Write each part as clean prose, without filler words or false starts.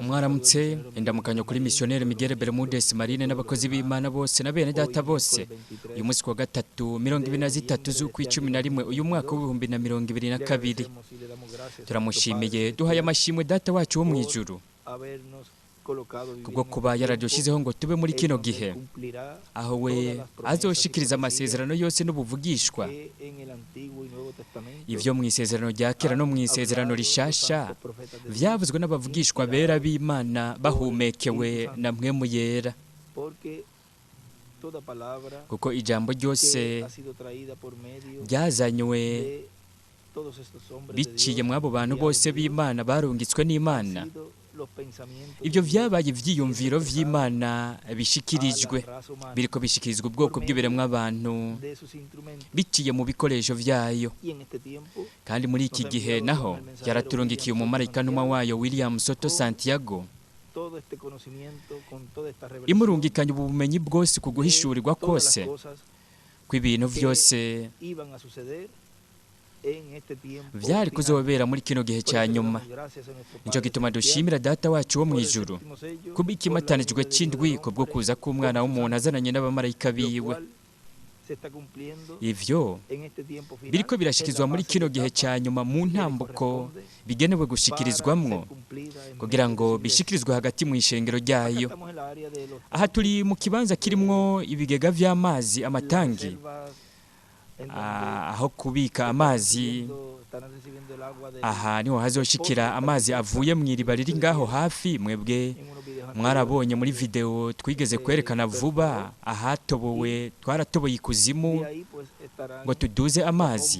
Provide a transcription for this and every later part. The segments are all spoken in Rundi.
Mwaramutse, indamukanyo kuri missionnaire Miguel Bermudez Marine n'abakozi b'Imana bose na bene data bose. Uyu munsi kwa gatatu 23 z'ukwa 11 uyu mwaka w'2022, turamushimiye, duhaye amashimwe Data wacu wo mu ijuru kubwo kuba yaradushyizeho ngo tube muri kino gihe aho we azoshikiriza amasezerano yose n'ubuvugishwa, ivyo mu isezerano rya kera no mu isezerano rishasha vyavuzwe n'abavugishwa bera b'Imana bahumekewe na Mpwemu Yera, kuko ijambo ryose ryazanywe biciye mw'abo bantu bose b'Imana barungitswe n'Imana, ibyo vyabaye ivyiyumviro vy'Imana bishikirijwe, biriko bishikirizwa ubwoko bw'ibiremwa abantu biciye mu bikoresho vyayo. Kandi muri iki gihe naho yaraturungikiye umumarayika ntumwa wayo William Soto Santiago, imurungikanye ubumenyi bwose ku guhishurirwa kose kw'ibintu vyose vyari kuzobera muri kino gihe cya nyuma. Nico gituma dushimira Data wacu wo mu ijuru kubw'ikimatanijwe c'indwi, kubwo kuza k'Umwana w'umuntu azananye n'abamarayika biwe. Ivyo biriko birashikizwa muri kino gihe cya nyuma mu ntambuko bigenewe gushikirizwamwo, kugira ngo bishikirizwe hagati mu ishengero ryayo. Aha turi mu kibanza kirimwo ibigega vy'amazi, amatangi, aho kubika amazi. Aha niho hazoshikira amazi avuye mu iriba riri ngaho hafi. Mwebwe mwarabonye muri video twigeze kwerekana vuba ahatobowe, twaratoboye ikuzimu ngo tuduze amazi.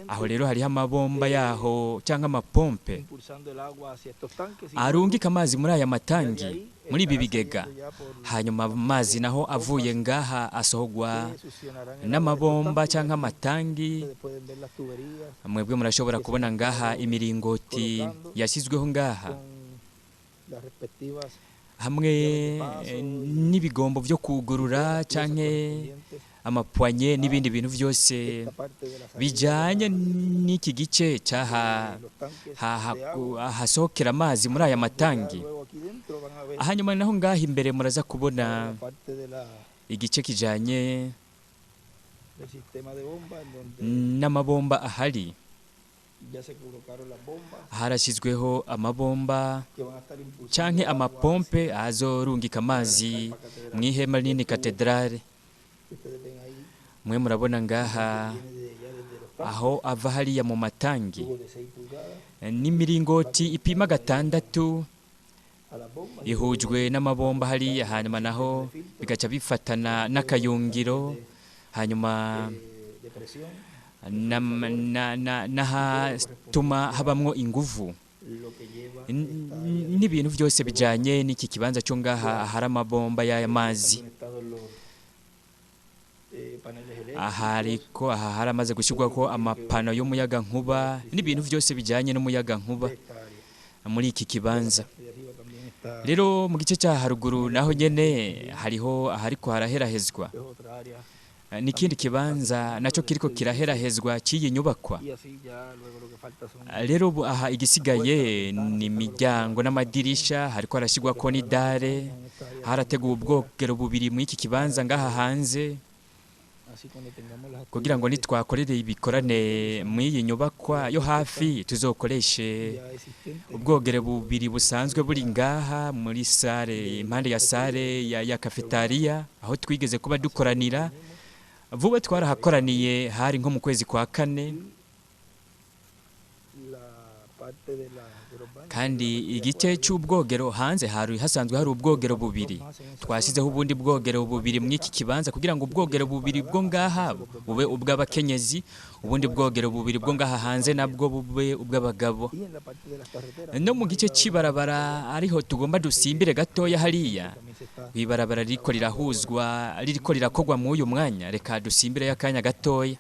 Aho rero hariho amabomba yaho cyangwa amapompe arungika amazi muri aya matangi, muri ibi bigega. Hanyuma amazi naho avuye ngaha asohogwa n'amabomba cyangwa amatangi. Mwebwe murashobora kubona ngaha imiringoti yashyizweho ngaha hamwe n'ibigombo byo kugurura canke amapwanye n'ibindi bintu byose bijanye n'iki gice cyaha hasohokera amazi muri aya matangi. Hanyuma naho ngaha imbere muraza kubona igice kijanye n'amabomba ahari. Harashyizweho amabomba canke amapompe azorungika amazi mu ihema rinini katedrale. Mwe murabona ngaha aho ava hariya mu matangi n'imiringoti ipima 6 ihujwe n'amabomba hariya, hanyuma naho bigaca bifatana n'akayungiro, hanyuma n'ahatuma habamwo inguvu n'ibintu byose bijanye n'iki kibanza cyo ngaha hari amabomba y'aya mazi. Aha ariko aha haramaze gushyirwa ko amapano y'umuyaga nkuba n'ibintu byose bijyanye n'umuyaga nkuba muri iki kibanza. Rero mu gice cya haruguru naho nyene hariho ahariko haraherahezwa n'ikindi kibanza nacyo kiriko kiraherahezwa cy'iyi nyubakwa. Rero ubu aha igisigaye ni imiryango n'amadirisha, hariko harashyirwa ko n'idare, harateguwe ubwogero bubiri muri iki kibanza ngaha hanze, kugira ngo nitwakorere ibikorane mu iyi nyubakwa yo hafi tuzokoreshe ubwogero bubiri busanzwe buri ngaha muri sare, impande ya sare ya cafetaria aho twigeze kuba dukoranira vuba. Twarahakoraniye hari nko mu kwezi kwa kane. Kandi igice cy'ubwogero hanze hari hasanzwe hari ubwogero bubiri, twashyizeho ubundi bwogero bubiri mu iki kibanza kugira ngo ubwogero bubiri bwo ngaha bube ubw'abakenyezi, ubundi bwogero bubiri bwo ngaha hanze nabwo bube ubw'abagabo. No mu gice cy'ibarabara ariho tugomba dusimbire gatoya hariya ibarabara ririko rirahuzwa, ririko rirakogwa mu uyu mwanya, reka dusimbire y'akanya gatoya.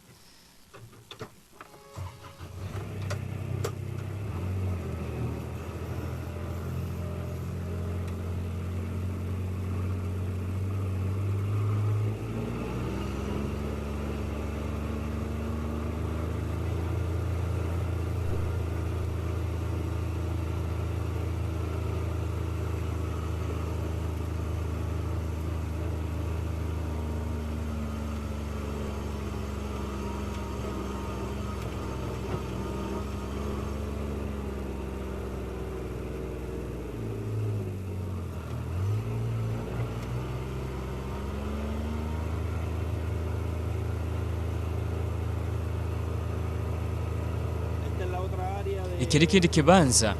Iki ni ikindi kibanza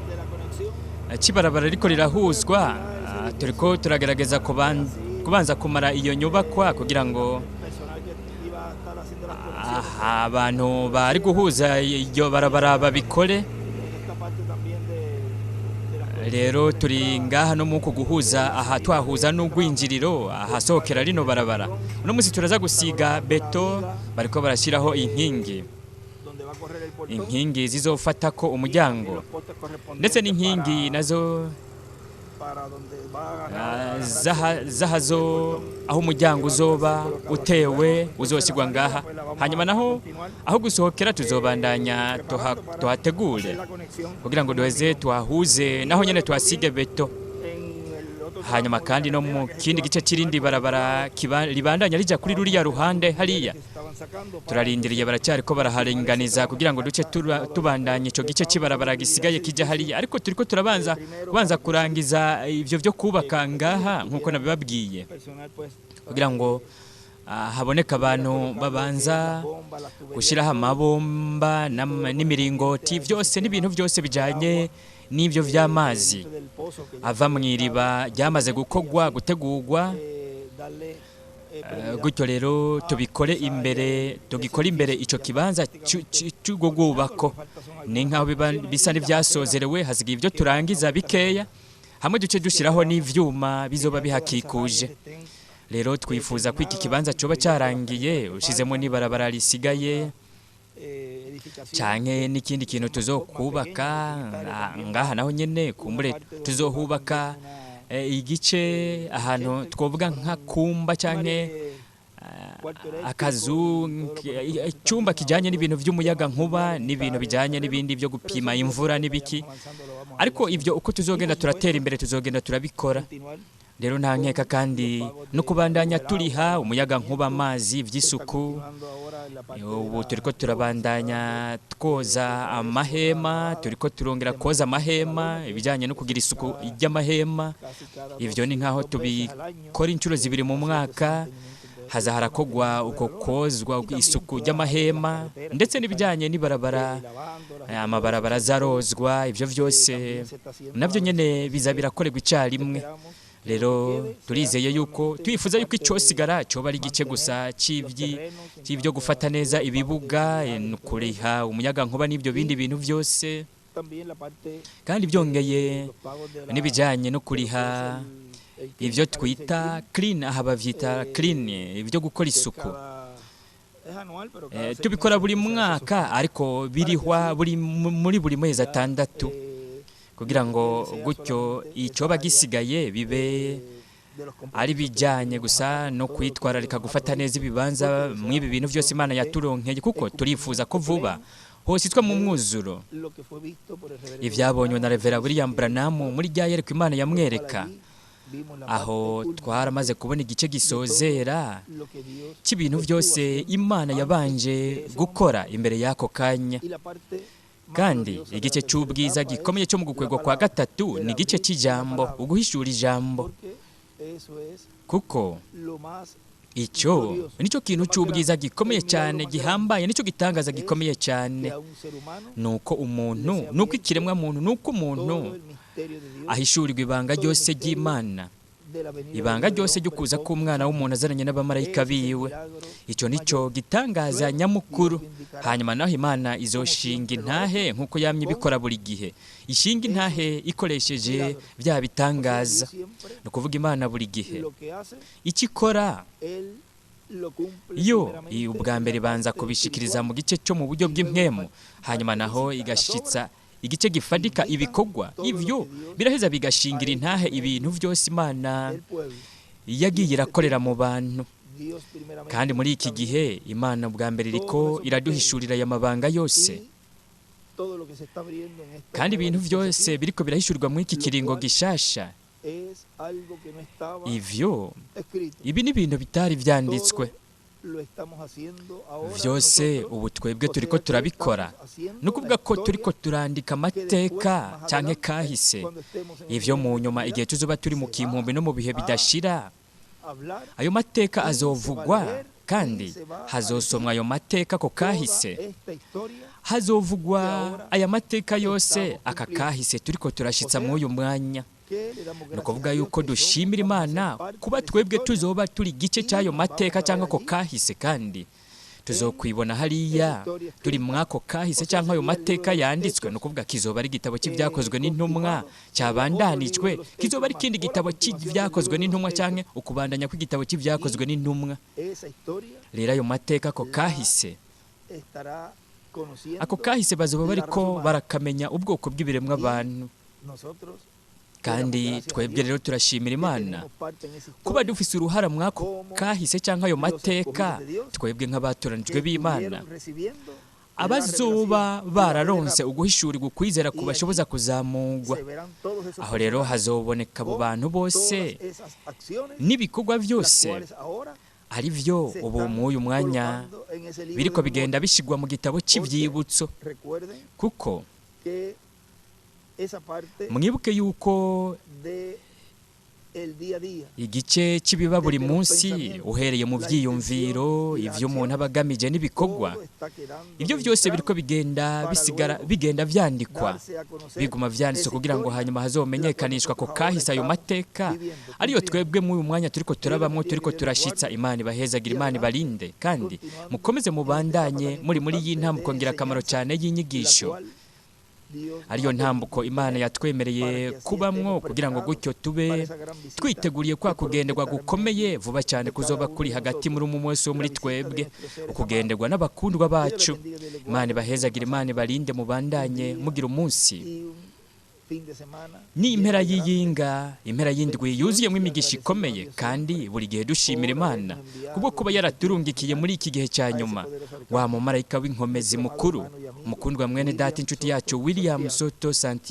cy'ibarabara ariko rirahuzwa. Turiko turagerageza kubanza kumara iyo nyubakwa kugira ngo abantu bari guhuza iryo barabara babikore. Rero turi ngaha no muko guhuza aha twahuza n'ugwinjiriro ahasohokera rino barabara. Uno munsi turaza gusiga beto, bariko barashyiraho inkingi, inkingi zizofata ko umuryango, ndetse n'inkingi nazo zahazo aho umuryango uzoba utewe uzosigwa ngaha. Hanyuma naho aho gusohokera tuzobandanya tuhategure kugira ngo duheze tuhahuze naho nyene tuhasige beto. Hanyuma kandi no mu kindi gice kirindi barabara ribandanya rija kuri ruriya ruhande hariya turarindiriye, baracyariko baraharinganiza kugira ngo duce tubandanye ico gice cy'ibarabara gisigaye kijya hariya. Ariko turiko turabanza kubanza kurangiza ivyo byo kubaka ngaha nkuko nabibabwiye, kugira ngo haboneka abantu babanza gushiraho amabomba n'imiringoti byose n'ibintu byose bijanye n'ibyo vy'amazi ava mu iriba ryamaze gukogwa gutegurwa. Gutyo rero tubikore imbere, tugikora imbere ico kibanza cy'ubwo bwubako. Ni nkaho bisa n'ivyasozerewe, hasigaye ibyo turangiza bikeya, hamwe duce dushiraho n'ivyuma bizoba bihakikuje. Rero twifuza ko iki kibanza coba cyarangiye, ushizemo n'ibarabara risigaye canke n'ikindi kintu tuzokubaka ngaha naho nyene. Kumbure tuzohubaka igice ahantu twovuga nka kumba canke akazu, icyumba kijanye n'ibintu by'umuyaga nkuba n'ibintu bijanye n'ibindi byo gupima imvura n'ibiki. Ariko ivyo uko tuzogenda turatera imbere tuzogenda turabikora. Rero nta nkeka kandi no kubandanya turiha umuyaga nkuba, amazi, ivy'isuku. Ubu turiko turabandanya twoza amahema, turiko turongera koza amahema, ibijyanye no kugira isuku ry'amahema. Ivyo ni nkaho tubikora inshuro zibiri mu mwaka, haza harakogwa uko kozwa isuku ry'amahema, ndetse n'ibijyanye n'ibarabara, amabarabara zarozwa. Ivyo vyose navyo nyene biza birakorerwa icyarimwe. Rero turizeye yuko twifuza yuko icosigara coba ari igice gusa c'ibyo gufata neza ibibuga, kuriha umuyaga nkuba n'ibyo bindi bintu byose, kandi byongeye n'ibijanye no kuriha ivyo twita clean, aha bavyita clean, ibyo gukora isuku. Tubikora buri mwaka, ariko birihwa muri buri mezi 6, kugira ngo gutyo icoba gisigaye bibe ari bijanye gusa no kwitwararika gufata neza ibibanza mw'ibi bintu byose Imana yaturonkeye, kuko turifuza ko vuba hose itwa mu mwuzuro. Ivyabonywe na Revera William Branham muri rya yereko Imana yamwereka, aho twaramaze kubona igice gisozera cy'ibintu byose Imana yabanje gukora imbere y'ako kanya. Kandi igice cy'ubwiza gikomeye cyo mu gukwegwa kwa gatatu ni igice cy'ijambo, uguhishura ijambo, kuko icyo nicyo kintu cy'ubwiza gikomeye cyane gihambaye, nicyo gitangaza gikomeye cyane. Nuko umuntu, nuko ikiremwa muntu, nuko umuntu ahishurirwa ibanga ryose ry'Imana, ibanga ryose ryo kuza k'umwana w'umuntu azananye n'abamarayika biwe. Icyo nicyo gitangaza nyamukuru. Hanyuma naho Imana izoshinga intahe nkuko yamye ibikora buri gihe, ishinga intahe ikoresheje bya bitangaza. Ni ukuvuga Imana buri gihe icyo ikora yo ubwa mbere ibanza kubishikiriza mu gice cyo mu buryo bw'impwemu, hanyuma naho igashitsa igice gifadika ibikorwa. Ivyo biraheza bigashingira intahe ibintu byose Imana yagiye irakorera mu bantu. Kandi muri iki gihe Imana bwa mbere iriko iraduhishurira aya mabanga yose, kandi ibintu byose biriko birahishurwa muri iki kiringo gishasha. Ivyo ibi ni ibintu bitari vyanditswe vyose, ubu twebwe turiko turabikora. Ni ukuvuga ko turiko turandika amateka canke kahise. Ivyo mu nyuma igihe tuzoba turi mu kimpumbi no mu bihe bidashira, ayo mateka azovugwa Kandi hazosomwa ayo mateka ako kahise, hazovugwa aya mateka yose aka kahise turiko turashitsa mw'uyu mwanya. Ni ukuvuga yuko dushimira Imana kuba twebwe tuzoba turi igice cy'ayo mateka cyangwa ako kahise, kandi tuzokwibona hariya turi mw'ako kahise cyangwa ayo mateka yanditswe. Ni ukuvuga kizoba ari igitabo cy'ibyakozwe n'intumwa cyabandanijwe, kizoba ari ikindi gitabo cy'ibyakozwe n'intumwa cyangwa ukubandanya kw'igitabo cy'ibyakozwe n'intumwa. Rero ayo mateka ako kahise, ako kahise bazoba bariko barakamenya ubwoko bw'ibiremwa abantu. Kandi twebwe rero turashimira Imana kuba dufise uruhara mw'ako kahise cyangwa ayo mateka, twebwe nk'abatoranijwe b'Imana, abazoba bararonse uguhishurirwa ukwizera kubashoboza kuzamugwa. Aho rero hazoboneka abo bantu bose n'ibikorwa byose ari byo ubu mw'uyu mwanya biriko bigenda bishigwa mu gitabo cy'ivyibutso, kuko mwibuke yuko igice cy'ibiba buri munsi, uhereye mu byiyumviro, ivyo umuntu aba agamije n'ibikorwa, ibyo byose biriko bigenda bisigara, bigenda vyandikwa, biguma vyanditswe kugira ngo hanyuma hazomenyekanishwa ko kahise ayo mateka ariyo twebwe mw'uyu mwanya turiko turabamwo, turiko turashitsa. Imana ibahezagira, Imana ibarinde, kandi mukomeze mubandanye muri iyi ntambuko ngirakamaro cyane y'inyigisho, ariyo ntambuko Imana yatwemereye kubamwo kugira ngo gutyo tube twiteguriye kwa kugenderwa gukomeye vuba cyane kuzoba kuri hagati muri umwe wese wo muri twebwe, ukugenderwa n'abakundwa bacu. Imana ibahezagira, Imana ibarinde, mubandanye mugira umunsi n'impera y'iyinga, impera y'indwi yuzuyemo imigisha ikomeye, kandi buri gihe dushimira Imana kubwo kuba yaraturungikiye muri iki gihe cya nyuma wa mumarayika w'inkomezi mukuru, umukundwa mwene data, inshuti yacu William Soto Santiago.